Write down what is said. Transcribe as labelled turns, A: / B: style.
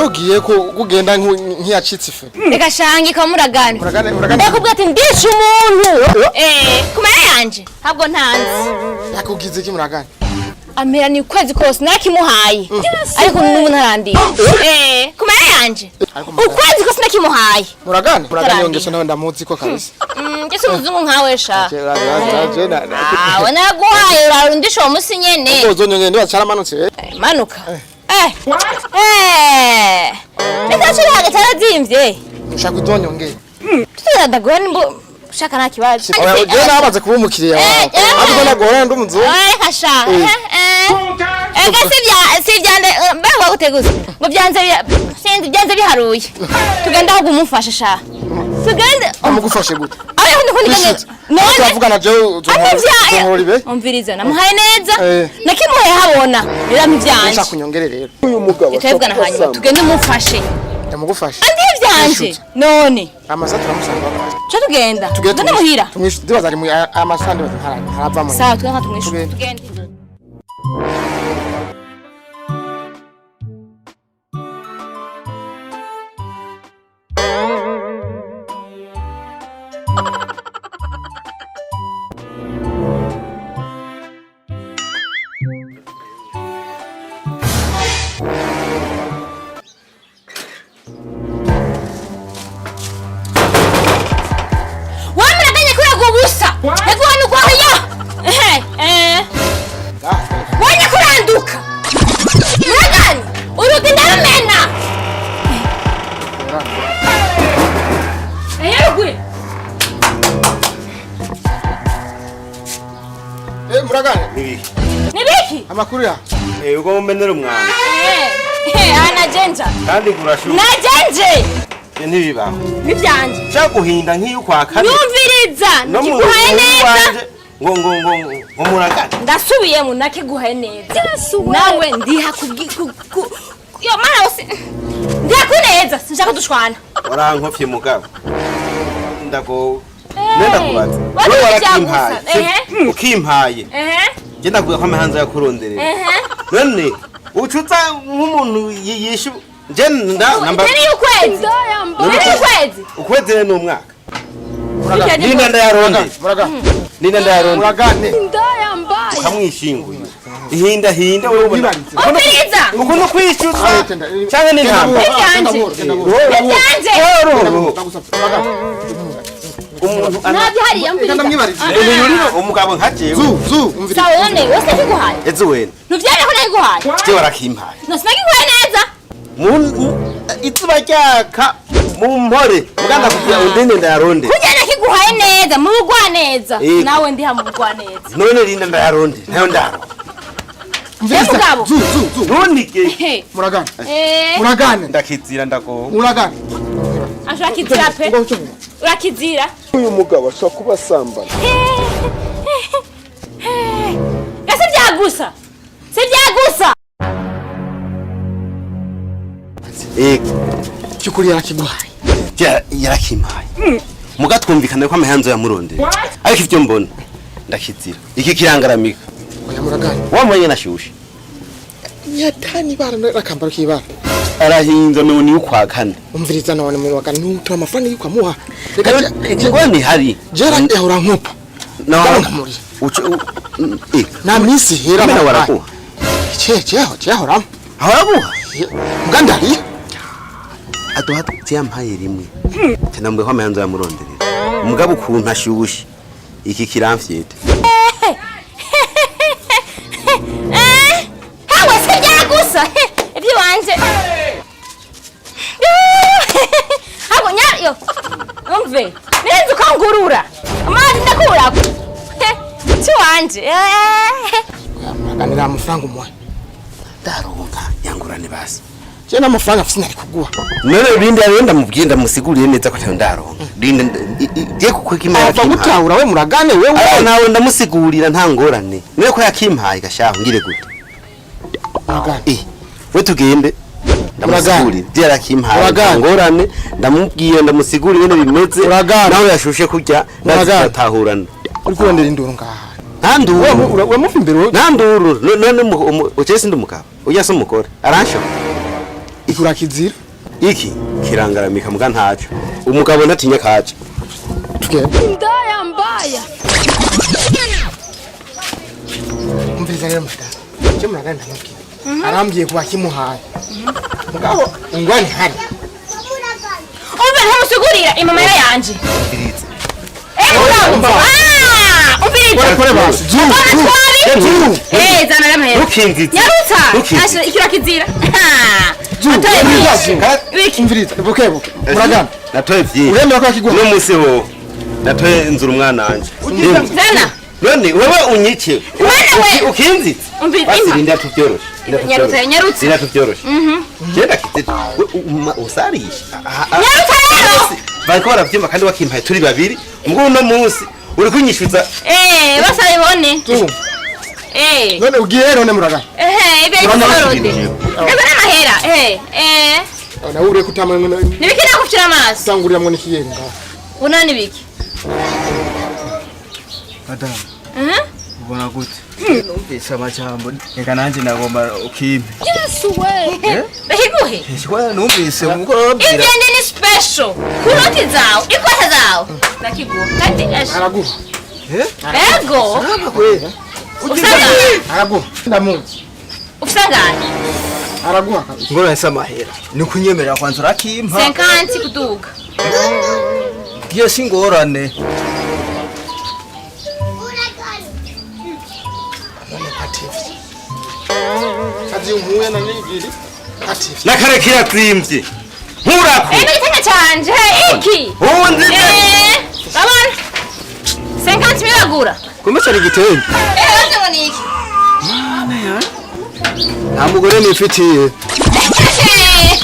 A: Ugiye ko kugenda nk'iyacitse ife.
B: Reka shangi ko muragane.
A: Muragane, muragane.
B: Ndakubwira ati ndishe umuntu. Kumara yanje ntabwo ntanzi.
A: Yakugize iki muragane?
B: Amera ni ukwezi kose narakimuhaye, ariko n'ubu ntarandiye. Kumara yanje.
A: Ariko muragane.
B: Ukwezi kose nakimuhaye.
A: Muragane, muragane.
B: Ntarandiye.
A: Yongeso nawe ndamuzi ko kabisa.
B: Ngese umuzungu nkawe sha.
A: Ah.
B: Awe naraguhaye, urarundisha uwo musi nyene.
A: Uzonyonye ndiba caramanutse.
B: Manuka. Reka cyo hagati arazimvye.
A: Ushaka uzonyongere?
B: Tutadaguha nimba ushaka, nta kibazo.
A: Oya, jewe namaze kuba umukiriya wawe. Ariko nagorana ndi umuzungu.
B: Reka sha. Ega si vya mbega guteguza ngo byanze sinzi byanze biharuye. Tugende aho gumufasha sha. Tugende.
A: Amugufashe gute?
B: Aho ndikundi.
A: Kwishitse.
B: None
A: Turavugana jewe.
B: Amuvya
A: Uzonkora ibe.
B: Umviriza, namuhaye neza. Nakimuhaye habona. Rero ivyanje.
A: Ushaka unyongere rero.
C: Uyu mugabo
B: Tutavugana hanyuma tugende mufashe.
A: Ndamugufashe.
B: Andi ivyanje.
A: Kwishutse.
B: None.
A: Amasa turamusanga.
B: Cyo tugenda. Tugende muhira.
A: Tumwishuze, ndibaza ari mu amasa, ndibaza ntarava mu.
B: Sawa, tugende tumwishure.
A: Tugende.
B: Tugende. Wamuraganye kuraga ubusa. Yaguha nugwaho. Ehe, eh. Wanya kuranduka. Muraganye. Urugi ndarumena. Eh, rugwe.
A: Muragane.
D: Nibiki?
B: Nibiki?
A: Amakuru ya.
D: Ubwo mumenera umwanda.
B: Ana jenja.
D: Kandi kurashuka.
B: Na jenje.
D: Ntibibaho.
B: Nivyanje.
D: Ushaka guhinda nk'iyo kwa kane.
B: Nyumviriza.
D: No mu
B: Nakiguhaye neza.
D: wanje ngo muragane.
B: Ndasubiyemo, nakiguhaye neza. Nawe ndiha kubwi ku yo mana wose. Ndiha kuneza, sinshaka dushwana.
D: Warankofye mugabo. Ndago. Nenda kubaza.
B: Wari
D: Wewe
B: ivyagusa,
D: warakimpaye.
B: ehe.
D: Ukimpaye.
B: Ehe.
D: Je ndakuye ko amahanza yakuronderera.
B: Ehe.
D: None ucuza nk'umuntu yishu je nda namba
B: Mbere y'ukwezi. Mbere y'ukwezi.
D: Ukwezi ni umwaka.
A: Muragane.
D: Ninda ndayaronde.
A: Muragane.
D: Ninda ndayaronde.
A: Muragane.
D: Ukamwishinguye. Ihinda hinda wewe ubona.
A: Wibarize.
B: Umviriza.
D: Ukuntu kwishyuza cyangwa ni intambara.
B: Ivyanje. Ivyanje.
D: Umuntu ana
B: Ntabyo hariya, umviriza.
A: Ndamwibarize.
D: Umugabo nka jewe.
A: Zu zu umviriza.
B: Sawa, none wese nakiguhaye.
D: Eze wene.
B: Ntuvyare ko nakiguhaye.
D: Je warakimpaye.
B: No sinakiguhaye neza.
D: Izuba ryaka mu mpore muganda kugira undinde ndayaronde.
B: Kurya nakiguhaye neza mu bugwa neza.
D: Yego.
B: Nawe ndiha mu bugwa neza.
D: None rinda ndayaronde nayo ndaro.
A: Umviriza.
B: Mugabo.
A: Zu zu zu.
D: Ntunige.
A: Muragane.
B: Eh.
A: Muragane.
D: Ndakizira ndago.
A: Muragane.
B: Ashaka kizira pe. Urakizira.
C: Uyu mugabo ashobora kuba asambana.
B: Gase byagusa. Si byagusa.
D: Yego.
A: Cyukuri yarakiguhaye.
D: Yarakimpaye. Muga twumvikana ko amahanzo yamurondera. Ariko ivyo mbona ndakizira. Iki kirangaramika.
A: Oya muragane.
D: Wa mwenye nashushe.
A: Nyatani bara nakambaro kibara.
D: Arahinze none ukwa kane.
A: Umviriza none muragane, ntutura amafaranga yuko amuha. Reka
D: Ngoni hari.
A: jera ehora nkupa.
D: No.
A: Ndamuri.
D: Ucu
A: Na minsi hera.
D: Mena warakuha.
A: Che che che ahora.
D: Ahora.
A: Mugandari.
D: Aduha yampaye rimwe. Tenambwe ko amahanzo yamuronderera. Mugabo ukuntu ashushe. Iki kiramfyete.
B: Eh. Hawe si byagusa. Iby'iwanje. Hago nyayo. Umve. Nirenze uko ngurura. Amazi ndakurako. Cy'iwanje.
A: Muraganira amafaranga umuhe.
D: Ndaronka yangurane basi.
A: Je n'amafaranga afise nari kuguha.
D: None rindi rero ndamubwiye, ndamusiguriye neza ko ntayo ndaronka. Rindi je kuko kimara
A: Ava gutahura we muragane wewe.
D: Ariko nawe ndamusigurira nta ngorane. Niwe ko yakimpaye gashaho ngire gute?
A: Muragane.
D: We tugende. Ndamusigurira. Je yarakimpaye nta
A: Muragane.
D: ngorane, ndamubwiye ndamusigurira ingene bimeze.
A: Muragane.
D: Nawe yashushe kurya
A: Muragane.
D: ndazatahurana.
A: Uri kurondera induru ngaha.
D: Nta nduru.
A: Uramuva imbere wowe.
D: Nta nduru. None ucese ndi umugabo. Ujya se umugore. Aranshoka.
A: Ikurakizira.
D: Iki kirangaramika muga ntaco. Umugabo ntatinya kaje.
A: Tugende.
E: Ndaya mbaya.
A: Umviriza rero madamu. Cyo muragana ndamubwira. Arambwiye kuba kimuhaye. Mugabo ingwani hari.
B: Umva ntamusigurira imamara yanje. Eh, mugabo. Ah, umviriza.
A: Kore kore basi. Zu.
B: Bana
A: Zu.
B: twari. Eh, zana ramahera.
D: Ntukinzize.
B: Nyarutsa.
D: Ntukinzize.
B: Asha ikira kizira.
A: Zu.
B: Atoye
A: Umviriza.
B: Wiki.
A: Umviriza. Buke buke. Muragana.
D: Natoye vyinshi.
A: Uremera ko akiguha?
D: Uno munsi ho. Natoye nzura umwana wanje.
B: Zana.
D: None wewe unyice.
B: Mwana we.
D: Ukinzitse.
B: Umviriza.
D: Basi
B: Impa.
D: rinda tuvyoroshe.
B: Nyarutsa, nyarutsa.
D: Rinda tuvyoroshe. Genda kize. Usarisha.
B: Nyarutsa rero.
D: Bariko baravyumva kandi bakimpaye turi babiri. Mbwo uno munsi uri kunyishuza.
B: Eh, basabibone.
A: Zu.
B: Eh.
A: None ugiye none muragana.
B: Eh, ibyo
A: Urabona
B: bikorode. Ego n'amahera. Eh, eh.
A: Nawe ure kutamwe
B: Nibiki nakufira amaso.
A: Tangurira ngo nikiyenga.
B: Una nibiki?
F: Madamu,
B: Mhm.
F: ubona gute? Numvise amajambo, reka nanjye nagomba ukimpe.
E: Yesu we.
B: Bahiguhe.
F: Shwa numvise umugoroba babwira.
B: Ivyende ni special. Ku noti zawe, ikota zawe. Nakiguha. Kandi esha.
A: Araguha.
B: Ego.
F: Kwe.
B: Usanga.
A: Araguha. Ndamuzi.
B: Usangana.
A: Araguha kabisa.
F: Ngorane se amahera. Ni kunyemerera kwanza urakimpa.
B: 50 kuduga.
F: Iyo si ingorane.
A: None kativye. Kazi umpuye na nigiri. Kativye.
D: Nakare kirazimvye. Nkurako.
B: Eh, n'igitenge canje iki.
D: Ubu nzize.
B: Eh, babona. 50 miragura.
F: Kumbe cyari igitenge.
B: Eh, baze ngo ni iki?
F: Nta mugore nifitiye.
B: Eh,